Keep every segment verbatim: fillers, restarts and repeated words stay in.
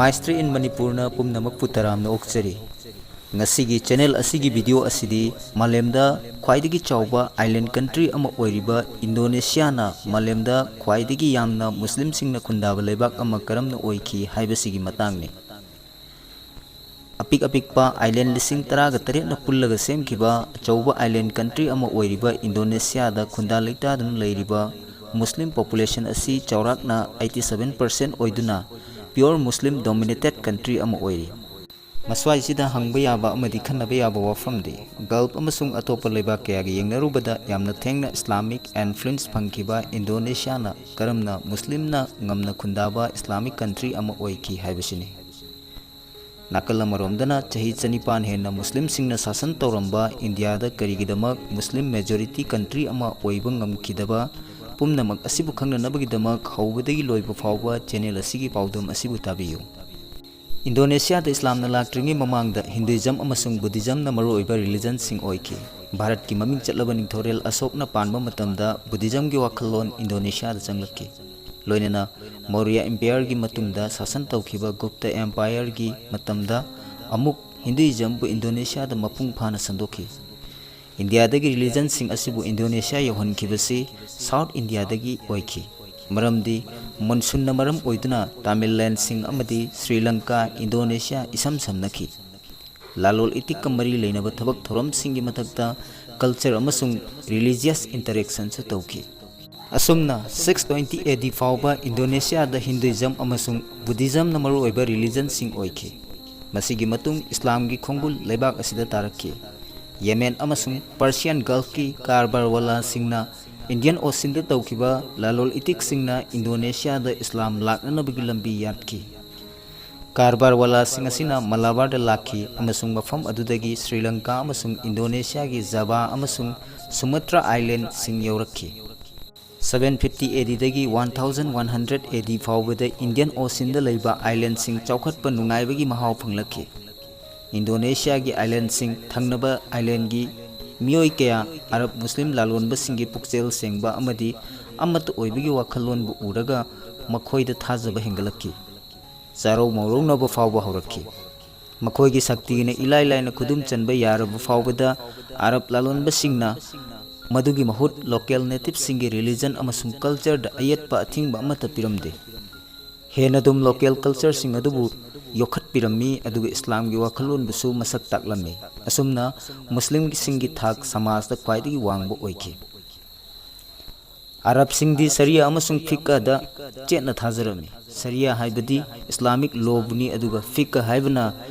Maestri in Manipurꯅ ꯄꯨꯝꯅꯃꯛꯄꯨ ꯇꯔꯥꯝꯅ ꯑꯣꯛꯆꯔꯤ꯫ ꯉꯁꯤꯒꯤ channel ꯑꯁꯤꯒꯤ video ꯑꯁꯤꯗꯤ ꯃꯥꯂꯦꯝꯗ ꯈ꯭ꯋꯥꯏꯗꯒꯤ ꯆꯥꯎꯕ island country ꯑꯃ ꯑꯣꯏꯔꯤꯕ ꯏꯟꯗꯣꯅꯦꯁꯤꯌꯥꯅ ꯃꯥꯂꯦꯝꯗ ꯈ꯭ꯋꯥꯏꯗꯒꯤ ꯌꯥꯝꯅ ꯃꯨꯁꯂꯤꯝꯁꯤꯡꯅ ꯈꯨꯟꯗꯥꯕ ꯂꯩꯕꯥꯛ ꯑꯃ ꯀꯔꯝꯅ ꯑꯣꯏꯈꯤ ꯍꯥꯏꯕꯁꯤꯒꯤ ꯃꯇꯥꯡꯅꯤ꯫ ꯑꯄꯤꯛ ꯑꯄꯤꯛꯄ island ꯂꯤꯁꯤꯡ ꯇꯔꯥꯒ ꯇꯔꯦꯠꯅ ꯄꯨꯜꯂꯒ ꯁꯦꯝꯈꯤꯕ ꯑꯆꯧꯕ island country ꯑꯃ ꯑꯣꯏꯔꯤꯕ ꯏꯟꯗꯣꯅꯦꯁꯤꯌꯥꯗ ꯈꯨꯟꯗꯥ ꯂꯩꯇꯥꯗꯨꯅ ꯂꯩꯔꯤꯕ ꯃꯨꯁꯂꯤꯝ population ꯑꯁꯤ ꯆꯥꯎꯔꯥꯛꯅ eighty seven percent ꯑꯣꯏꯗꯨꯅ pure Muslim dominated country ꯑꯃ ꯑꯣꯏꯔꯤ꯫ ꯃꯁ꯭ꯋꯥꯏꯁꯤꯗ ꯍꯪꯕ ꯌꯥꯕ ꯑꯃꯗꯤ ꯈꯟꯅꯕ ꯌꯥꯕ ꯋꯥꯐꯝꯗꯤ, Gulf ꯑꯃꯁꯨꯡ ꯑꯇꯣꯞꯄ ꯂꯩꯕꯥꯛ ꯀꯌꯥꯒ ꯌꯦꯡꯅꯔꯨꯕꯗ ꯌꯥꯝꯅ ꯊꯦꯡꯅ Islamic influence ꯐꯪꯈꯤꯕ ꯏꯟꯗꯣꯅꯦꯁꯤꯌꯥꯅ ꯀꯔꯝꯅ ꯃꯨꯁꯂꯤꯝꯅ ꯉꯝꯅ ꯈꯨꯟꯗꯥꯕ Islamic country ꯑꯃ ꯑꯣꯏꯈꯤ ꯍꯥꯏꯕꯁꯤꯅꯤ꯫ ꯅꯥꯀꯜ ꯑꯃꯔꯣꯝꯗꯅ ꯆꯍꯤ ꯆꯅꯤꯄꯥꯟ ꯍꯦꯟꯅ ꯃꯨꯁꯂꯤꯝꯁꯤꯡꯅ ꯁꯥꯁꯟ ꯇꯧꯔꯝꯕ ꯏꯟꯗꯤꯌꯥꯗ ꯀꯔꯤꯒꯤꯗꯃꯛ Muslim majority country ꯑꯃ ꯑꯣꯏꯕ ꯉꯝꯈꯤꯗꯕ? ꯄꯨꯝꯅꯃꯛ ꯑꯁꯤꯕꯨ ꯈꯪꯅꯅꯕꯒꯤꯗꯃꯛ ꯍꯧꯕꯗꯒꯤ ꯂꯣꯏꯕ ꯐꯥꯎꯕ channel ꯑꯁꯤꯒꯤ ꯄꯥꯎꯗꯝ ꯑꯁꯤꯕꯨ ꯇꯥꯕꯤꯌꯨ꯫ ꯏꯟꯗꯣꯅꯦꯁꯤꯌꯥꯗ ꯏꯁꯂꯥꯝꯅ ꯂꯥꯛꯇ꯭ꯔꯤꯉꯩ ꯃꯃꯥꯡꯗ Hinduism ꯑꯃꯁꯨꯡ Buddhismꯅ ꯃꯔꯨꯑꯣꯏꯕ religionsꯁꯤꯡ ꯑꯣꯏꯈꯤ꯫ ꯚꯥꯔꯠꯀꯤ ꯃꯃꯤꯡ ꯆꯠꯂꯕ ꯅꯤꯡꯊꯧꯔꯦꯜ ꯑꯁꯣꯛꯅ ꯄꯥꯟꯕ ꯃꯇꯝꯗ Buddhismꯒꯤ ꯋꯥꯈꯜꯂꯣꯟ ꯏꯟꯗꯣꯅꯦꯁꯤꯌꯥꯗ ꯆꯪꯂꯛꯈꯤ꯫ ꯂꯣꯏꯅꯅ Maurya Empireꯒꯤ ꯃꯇꯨꯡꯗ ꯁꯥꯁꯟ ꯇꯧꯈꯤꯕ Gupta Empireꯒꯤ ꯃꯇꯝꯗ ꯑꯃꯨꯛ Hinduismꯕꯨ ꯏꯟꯗꯣꯅꯦꯁꯤꯌꯥꯗ ꯃꯄꯨꯡ ꯐꯥꯅ ꯁꯟꯗꯣꯛꯈꯤ꯫ ꯏꯟꯗꯤꯌꯥꯗꯒꯤ religionsꯁꯤꯡ ꯑꯁꯤꯕꯨ ꯏꯟꯗꯣꯅꯦꯁꯤꯌꯥ ꯌꯧꯍꯟꯈꯤꯕꯁꯤ South Indiaꯗꯒꯤ ꯑꯣꯏꯈꯤ꯫ ꯃꯔꯝꯗꯤ monsoonꯅ ꯃꯔꯝ ꯑꯣꯏꯗꯨꯅ Tamil landꯁꯤꯡ ꯑꯃꯗꯤ ꯁ꯭ꯔꯤ ꯂꯪꯀꯥ, ꯏꯟꯗꯣꯅꯦꯁꯤꯌꯥ ꯏꯁꯝ ꯁꯝꯅꯈꯤ꯫ ꯂꯥꯂꯣꯜ ꯏꯇꯤꯛꯀ ꯃꯔꯤ ꯂꯩꯅꯕ ꯊꯕꯛ ꯊꯧꯔꯝꯁꯤꯡꯒꯤ ꯃꯊꯛꯇ culture ꯑꯃꯁꯨꯡ religious interactionꯁꯨ ꯇꯧꯈꯤ꯫ ꯑꯁꯨꯝꯅ six twenty A D ꯐꯥꯎꯕ ꯏꯟꯗꯣꯅꯦꯁꯤꯌꯥꯗ Hinduism ꯑꯃꯁꯨꯡ Buddhismꯅ ꯃꯔꯨꯑꯣꯏꯕ religionsꯁꯤꯡ ꯑꯣꯏꯈꯤ꯫ ꯃꯁꯤꯒꯤ ꯃꯇꯨꯡ ꯏꯁꯂꯥꯝꯒꯤ ꯈꯣꯡꯒꯨꯜ ꯂꯩꯕꯥꯛ ꯑꯁꯤꯗ ꯇꯥꯔꯛꯈꯤ꯫ Yemen ꯑꯃꯁꯨꯡ Persian Gulfꯀꯤ ꯀꯥꯔꯕꯥꯔꯋꯥꯂꯥꯁꯤꯡꯅ Indian Oceanꯗ ꯇꯧꯈꯤꯕ ꯂꯥꯂꯣꯜ ꯏꯇꯤꯛꯁꯤꯡꯅ ꯏꯟꯗꯣꯅꯦꯁꯤꯌꯥꯗ ꯏꯁꯂꯥꯝ ꯂꯥꯛꯅꯅꯕꯒꯤ ꯂꯝꯕꯤ ꯌꯥꯠꯈꯤ꯫ ꯀꯥꯔꯕꯥꯔꯋꯥꯂꯥꯁꯤꯡ ꯑꯁꯤꯅ ꯃꯂꯥꯕꯥꯔꯗ ꯂꯥꯛꯈꯤ ꯑꯃꯁꯨꯡ ꯃꯐꯝ ꯑꯗꯨꯗꯒꯤ ꯁ꯭ꯔꯤ ꯂꯪꯀꯥ ꯑꯃꯁꯨꯡ ꯏꯟꯗꯣꯅꯦꯁꯤꯌꯥꯒꯤ ꯖꯥꯚꯥ ꯑꯃꯁꯨꯡ ꯁꯨꯃꯇ꯭ꯔꯥ islandꯁꯤꯡ ꯌꯧꯔꯛꯈꯤ꯫ Seven fifty A Dꯗꯒꯤ one thousand one hundred A D ꯐꯥꯎꯕꯗ Indian Oceanꯗ ꯂꯩꯕ islandꯁꯤꯡ ꯆꯥꯎꯈꯠꯄ ꯅꯨꯡꯉꯥꯏꯕꯒꯤ ꯃꯍꯥꯎ ꯐꯪꯂꯛꯈꯤ꯫ ꯏꯟꯗꯣꯅꯦꯁꯤꯌꯥꯒꯤ islandꯁꯤꯡ ꯊꯪꯅꯕ islandꯒꯤ ꯃꯤꯑꯣꯏ ꯀꯌꯥ ꯑꯔꯕ ꯃꯨꯁꯂꯤꯝ ꯂꯥꯂꯣꯟꯕꯁꯤꯡꯒꯤ ꯄꯨꯛꯆꯦꯜ ꯁꯦꯡꯕ ꯑꯃꯗꯤ ꯑꯃꯠꯇ ꯑꯣꯏꯕꯒꯤ ꯋꯥꯈꯜꯂꯣꯟꯕꯨ ꯎꯔꯒ ꯃꯈꯣꯏꯗ ꯊꯥꯖꯕ ꯍꯦꯟꯒꯠꯂꯛꯈꯤ꯫ ꯆꯥꯔꯧ ꯃꯧꯔꯧꯅꯕ ꯐꯥꯎꯕ ꯍꯧꯔꯛꯈꯤ꯫ ꯃꯈꯣꯏꯒꯤ ꯁꯛꯇꯤꯅ ꯏꯂꯥꯏ ꯂꯥꯏꯅ ꯈꯨꯗꯨꯝ ꯆꯟꯕ ꯌꯥꯔꯕ ꯐꯥꯎꯕꯗ ꯑꯔꯕ ꯂꯥꯂꯣꯟꯕꯁꯤꯡꯅ ꯃꯗꯨꯒꯤ ꯃꯍꯨꯠ local nativeꯁꯤꯡꯒꯤ religion ꯑꯃꯁꯨꯡ cultureꯗ ꯑꯌꯦꯠꯄ ꯑꯊꯤꯡꯕ ꯑꯃꯠꯇ ꯄꯤꯔꯝꯗꯦ꯫ ꯍꯦꯟꯅ ꯑꯗꯨꯝ local cultureꯁꯤꯡ ꯑꯗꯨꯕꯨ ꯌꯣꯛꯈꯠꯄꯤꯔꯝꯃꯤ, ꯑꯗꯨꯒ ꯏꯁꯂꯥꯝꯒꯤ ꯋꯥꯈꯜꯂꯣꯟꯕꯨꯁꯨ ꯃꯁꯛ ꯇꯥꯛꯂꯝꯃꯤ꯫ ꯑꯁꯨꯝꯅ ꯃꯨꯁꯂꯤꯝꯁꯤꯡꯒꯤ ꯊꯥꯛ ꯁꯃꯥꯖꯗ ꯈ꯭ꯋꯥꯏꯗꯒꯤ ꯋꯥꯡꯕ ꯑꯣꯏꯈꯤ꯫ ꯑꯔꯕꯁꯤꯡꯗꯤ ꯁꯔꯤꯌꯥ ꯑꯃꯁꯨꯡ ꯐꯤꯛꯀꯗ ꯆꯦꯠꯅ ꯊꯥꯖꯔꯝꯃꯤ꯫ ꯁꯔꯤꯌꯥ ꯍꯥꯏꯕꯗꯤ ꯏꯁꯂꯥꯃꯤꯛ lawꯕꯨꯅꯤ, ꯑꯗꯨꯒ ꯐꯤꯛꯀ ꯍꯥꯏꯕꯅ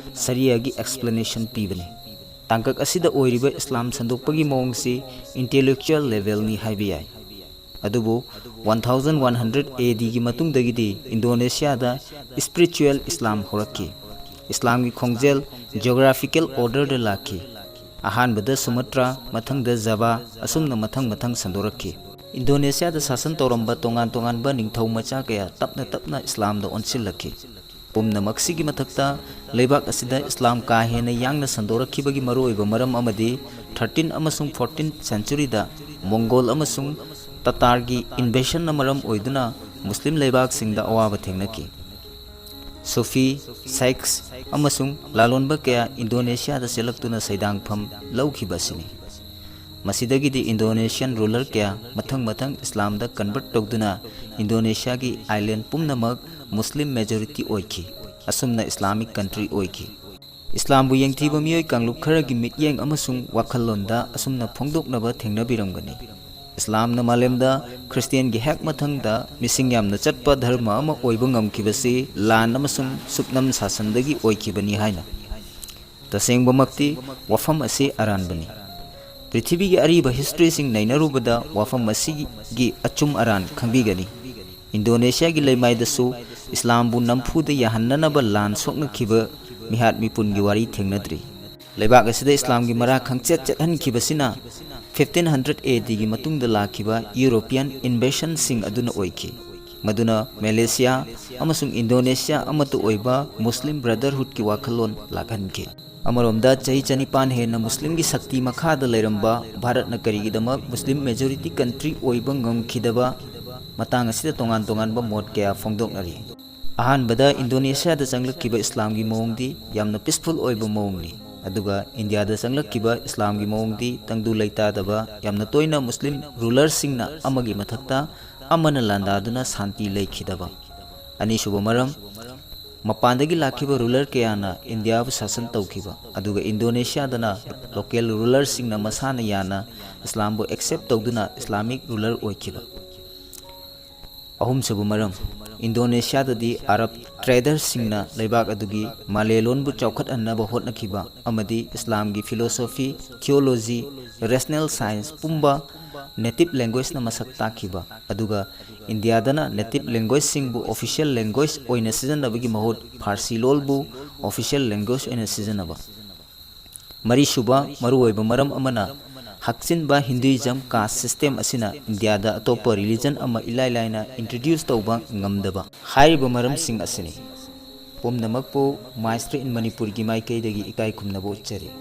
ꯁꯔꯤꯌꯥꯒꯤ explanation ꯄꯤꯕꯅꯤ꯫ ꯇꯥꯡꯀꯛ ꯑꯁꯤꯗ ꯑꯣꯏꯔꯤꯕ ꯏꯁꯂꯥꯝ ꯁꯟꯗꯣꯛꯄꯒꯤ ꯃꯑꯣꯡꯁꯤ intellectual levelꯅꯤ ꯍꯥꯏꯕ ꯌꯥꯏ꯫ ꯑꯗꯨꯕꯨ one thousand one hundred ADꯒꯤ ꯃꯇꯨꯡꯗꯒꯤꯗꯤ ꯏꯟꯗꯣꯅꯦꯁꯤꯌꯥꯗ spiritual ꯏꯁꯂꯥꯝ ꯍꯧꯔꯛꯈꯤ꯫ ꯏꯁꯂꯥꯝꯒꯤ ꯈꯣꯡꯖꯦꯜ geographical orderꯗ ꯂꯥꯛꯈꯤ꯫ ꯑꯍꯥꯟꯕꯗ ꯁꯨꯃꯇ꯭ꯔꯥ, ꯃꯊꯪꯗ ꯖꯕꯥ, ꯑꯁꯨꯝꯅ ꯃꯊꯪ ꯃꯊꯪ ꯁꯟꯗꯣꯔꯛꯈꯤ꯫ ꯏꯟꯗꯣꯅꯦꯁꯤꯌꯥꯗ ꯁꯥꯁꯟ ꯇꯧꯔꯝꯕ ꯇꯣꯉꯥꯟ ꯇꯣꯉꯥꯟꯕ ꯅꯤꯡꯊꯧ ꯃꯆꯥ ꯀꯌꯥ ꯇꯞꯅ ꯇꯞꯅ ꯏꯁꯂꯥꯝꯗ ꯑꯣꯟꯁꯤꯜꯂꯛꯈꯤ꯫ ꯄꯨꯝꯅꯃꯛꯁꯤꯒꯤ ꯃꯊꯛꯇ, ꯂꯩꯕꯥꯛ ꯑꯁꯤꯗ ꯏꯁꯂꯥꯝ ꯀꯥ ꯍꯦꯟꯅ ꯌꯥꯡꯅ ꯁꯟꯗꯣꯔꯛꯈꯤꯕꯒꯤ ꯃꯔꯨꯑꯣꯏꯕ ꯃꯔꯝ ꯑꯃꯗꯤ thirteen ꯑꯃꯁꯨꯡ fourteen centuryꯗ ꯃꯣꯡꯒꯣꯜ ꯑꯃꯁꯨꯡ ꯇꯇꯥꯔꯒꯤ invasionꯅ ꯃꯔꯝ ꯑꯣꯏꯗꯨꯅ ꯃꯨꯁꯂꯤꯝ ꯂꯩꯕꯥꯛꯁꯤꯡꯗ ꯑꯋꯥꯕ ꯊꯦꯡꯅꯈꯤ꯫ ꯁꯨꯐꯤ, ꯁꯥꯏꯛꯁ ꯑꯃꯁꯨꯡ ꯂꯥꯂꯣꯟꯕ ꯀꯌꯥ ꯏꯟꯗꯣꯅꯦꯁꯤꯌꯥꯗ ꯆꯦꯜꯂꯛꯇꯨꯅ ꯁꯩꯗꯥꯡꯐꯝ ꯂꯧꯈꯤꯕ ꯑꯁꯤꯅꯤ꯫ ꯃꯁꯤꯗꯒꯤꯗꯤ Indonesian ruler ꯀꯌꯥ ꯃꯊꯪ ꯃꯊꯪ ꯏꯁꯂꯥꯝꯗ convert ꯇꯧꯗꯨꯅ ꯏꯟꯗꯣꯅꯦꯁꯤꯌꯥꯒꯤ island ꯄꯨꯝꯅꯃꯛ ꯃꯨꯁꯂꯤꯝ majority ꯑꯣꯏꯈꯤ꯫ ꯑꯁꯨꯝꯅ Islamic country ꯑꯣꯏꯈꯤ꯫ ꯏꯁꯂꯥꯝꯕꯨ ꯌꯦꯡꯊꯤꯕ ꯃꯤꯑꯣꯏ ꯀꯥꯡꯂꯨꯞ ꯈꯔꯒꯤ ꯃꯤꯠꯌꯦꯡ ꯑꯃꯁꯨꯡ ꯋꯥꯈꯜꯂꯣꯟꯗ ꯑꯁꯨꯝꯅ ꯐꯣꯡꯗꯣꯛꯅꯕ ꯊꯦꯡꯅꯕꯤꯔꯝꯒꯅꯤ꯫ ꯏꯁꯂꯥꯝꯅ ꯃꯥꯂꯦꯝꯗ ꯈ꯭ꯔꯤꯁꯇꯤꯌꯥꯟꯒꯤ ꯍꯦꯛ ꯃꯊꯪꯗ ꯃꯤꯁꯤꯡ ꯌꯥꯝꯅ ꯆꯠꯄ ꯙꯔꯃ ꯑꯃ ꯑꯣꯏꯕ ꯉꯝꯈꯤꯕꯁꯤ ꯂꯥꯟ ꯑꯃꯁꯨꯡ ꯁꯨꯞꯅꯝ ꯁꯥꯁꯟꯗꯒꯤ ꯑꯣꯏꯈꯤꯕꯅꯤ ꯍꯥꯏꯅ꯫ ꯇꯁꯦꯡꯕꯃꯛꯇꯤ ꯋꯥꯐꯝ ꯑꯁꯤ ꯑꯔꯥꯟꯕꯅꯤ꯫ ꯄ꯭ꯔꯤꯊꯤꯕꯤꯒꯤ ꯑꯔꯤꯕ historyꯁꯤꯡ ꯅꯩꯅꯔꯨꯕꯗ ꯋꯥꯐꯝ ꯑꯁꯤꯒꯤ ꯑꯆꯨꯝ ꯑꯔꯥꯟ ꯈꯪꯕꯤꯒꯅꯤ꯫ ꯏꯟꯗꯣꯅꯦꯁꯤꯌꯥꯒꯤ ꯂꯩꯃꯥꯏꯗꯁꯨ ꯏꯁꯂꯥꯝꯕꯨ ꯅꯝꯐꯨꯗ ꯌꯥꯍꯟꯅꯅꯕ ꯂꯥꯟ ꯁꯣꯛꯅꯈꯤꯕ ꯃꯤꯍꯥꯠ ꯃꯤꯄꯨꯟꯒꯤ ꯋꯥꯔꯤ ꯊꯦꯡꯅꯗ꯭ꯔꯤ꯫ ꯂꯩꯕꯥꯛ ꯑꯁꯤꯗ ꯏꯁꯂꯥꯝꯒꯤ ꯃꯔꯥ ꯈꯪꯆꯦꯠ ꯆꯦꯠꯍꯟꯈꯤꯕꯁꯤꯅ fifteen hundred ADꯒꯤ ꯃꯇꯨꯡꯗ ꯂꯥꯛꯈꯤꯕ European invasionꯁꯤꯡ ꯑꯗꯨꯅ ꯑꯣꯏꯈꯤ, ꯃꯗꯨꯅ ꯃꯦꯂꯦꯁꯤꯌꯥ ꯑꯃꯁꯨꯡ ꯏꯟꯗꯣꯅꯦꯁꯤꯌꯥ ꯑꯃꯠꯇ ꯑꯣꯏꯕ ꯃꯨꯁꯂꯤꯝ brotherhoodꯀꯤ ꯋꯥꯈꯜꯂꯣꯟ ꯂꯥꯛꯍꯟꯈꯤ꯫ ꯑꯃꯔꯣꯝꯗ, ꯆꯍꯤ ꯆꯅꯤꯄꯥꯟ ꯍꯦꯟꯅ ꯃꯨꯁꯂꯤꯝꯒꯤ ꯁꯛꯇꯤ ꯃꯈꯥꯗ ꯂꯩꯔꯝꯕ ꯚꯥꯔꯠꯅ ꯀꯔꯤꯒꯤꯗꯃꯛ ꯃꯨꯁꯂꯤꯝ majority country ꯑꯣꯏꯕ ꯉꯝꯈꯤꯗꯕ ꯃꯇꯥꯡ ꯑꯁꯤꯗ ꯇꯣꯉꯥꯟ ꯇꯣꯉꯥꯟꯕ ꯃꯣꯠ ꯀꯌꯥ ꯐꯣꯡꯗꯣꯛꯅꯔꯤ꯫ ꯑꯍꯥꯟꯕꯗ ꯏꯟꯗꯣꯅꯦꯁꯤꯌꯥꯗ ꯆꯪꯂꯛꯈꯤꯕ ꯏꯁꯂꯥꯝꯒꯤ ꯃꯑꯣꯡꯗꯤ ꯌꯥꯝꯅ ꯄꯤꯁꯐꯨꯜ ꯑꯣꯏꯕ ꯃꯑꯣꯡꯅꯤ꯫ ꯑꯗꯨꯒ ꯏꯟꯗꯤꯌꯥꯗ ꯆꯪꯂꯛꯈꯤꯕ ꯏꯁꯂꯥꯝꯒꯤ ꯃꯑꯣꯡꯗꯤ ꯇꯪꯗꯨ ꯂꯩꯇꯥꯗꯕ, ꯌꯥꯝꯅ ꯇꯣꯏꯅ ꯃꯨꯁꯂꯤꯝ ꯔꯨꯂꯔꯁꯤꯡꯅ ꯑꯃꯒꯤ ꯃꯊꯛꯇ ꯑꯃꯅ ꯂꯥꯟꯗꯥꯗꯨꯅ ꯁꯥꯟꯇꯤ ꯂꯩꯈꯤꯗꯕ꯫ ꯑꯅꯤꯁꯨꯕ ꯃꯔꯝ, ꯃꯄꯥꯟꯗꯒꯤ ꯂꯥꯛꯈꯤꯕ ꯔꯨꯂꯔ ꯀꯌꯥꯅ ꯏꯟꯗꯤꯌꯥꯕꯨ ꯁꯥꯁꯟ ꯇꯧꯈꯤꯕ, ꯑꯗꯨꯒ ꯏꯟꯗꯣꯅꯦꯁꯤꯌꯥꯗꯅ ꯂꯣꯀꯦꯜ ꯔꯨꯂꯔꯁꯤꯡꯅ ꯃꯁꯥꯅ ꯌꯥꯅ ꯏꯁꯂꯥꯝꯕꯨ ꯑꯦꯛꯁꯦꯞ ꯇꯧꯗꯨꯅ ꯏꯁꯂꯥꯃꯤꯛ ꯔꯨꯂꯔ ꯑꯣꯏꯈꯤꯕ꯫ ꯑꯍꯨꯝꯁꯨꯕ ꯃꯔꯝ, ꯏꯟꯗꯣꯅꯦꯁꯤꯌꯥꯗꯗꯤ ꯑꯔꯕ ꯇ꯭ꯔꯦꯗꯔꯁꯤꯡꯅ ꯂꯩꯕꯥꯛ ꯑꯗꯨꯒꯤ ꯃꯥꯂꯦꯂꯣꯟꯕꯨ ꯆꯥꯎꯈꯠꯍꯟꯅꯕ ꯍꯣꯠꯅꯈꯤꯕ ꯑꯃꯗꯤ ꯏꯁꯂꯥꯝꯒꯤ ꯐꯤꯂꯣꯁꯣꯐꯤ, ꯊꯤꯑꯣꯂꯣꯖꯤ, ꯔꯦꯁꯅꯦꯜ ꯁꯥꯏꯟꯁ ꯄꯨꯝꯕ ꯅꯦꯇꯤꯕ ꯂꯦꯡꯒ꯭ꯋꯦꯖꯅ ꯃꯁꯛ ꯇꯥꯛꯈꯤꯕ, ꯑꯗꯨꯒ ꯏꯟꯗꯤꯌꯥꯗꯅ ꯅꯦꯇꯤꯕ ꯂꯦꯡꯒ꯭ꯋꯦꯖꯁꯤꯡꯕꯨ ꯑꯣꯐꯤꯁꯤꯌꯦꯜ ꯂꯦꯡꯒ꯭ꯋꯦꯖ ꯑꯣꯏꯅ ꯁꯤꯖꯤꯟꯅꯕꯒꯤ ꯃꯍꯨꯠ ꯐꯥꯔꯁꯤ ꯂꯣꯜꯕꯨ ꯑꯣꯐꯤꯁꯤꯌꯦꯜ ꯂꯦꯡꯒ꯭ꯋꯦꯖ ꯑꯣꯏꯅ ꯁꯤꯖꯤꯟꯅꯕ꯫ ꯃꯔꯤꯁꯨꯕ ꯃꯔꯨꯑꯣꯏꯕ ꯃꯔꯝ ꯑꯃꯅ, ꯍꯛꯆꯤꯟꯕ ꯍꯤꯟꯗꯨꯏꯖꯝ ꯀꯥꯁ ꯁꯤꯁꯇꯦꯝ ꯑꯁꯤꯅ ꯏꯟꯗꯤꯌꯥꯗ ꯑꯇꯣꯞꯄ ꯔꯤꯂꯤꯖꯟ ꯑꯃ ꯏꯂꯥꯏ ꯂꯥꯏꯅ ꯏꯟꯇ꯭ꯔꯣꯗ꯭ꯌꯨꯁ ꯇꯧꯕ ꯉꯝꯗꯕ꯫ ꯍꯥꯏꯔꯤꯕ ꯃꯔꯝꯁꯤꯡ ꯑꯁꯤꯅꯤ꯫ ꯄꯨꯝꯅꯃꯛꯄꯨ ꯃꯥꯏꯁꯇ꯭ꯔꯤ ꯏꯟ ꯃꯅꯤꯄꯨꯔꯒꯤ ꯃꯥꯏꯀꯩꯗꯒꯤ ꯏꯀꯥꯏ ꯈꯨꯝꯅꯕ ꯎꯠꯆꯔꯤ꯫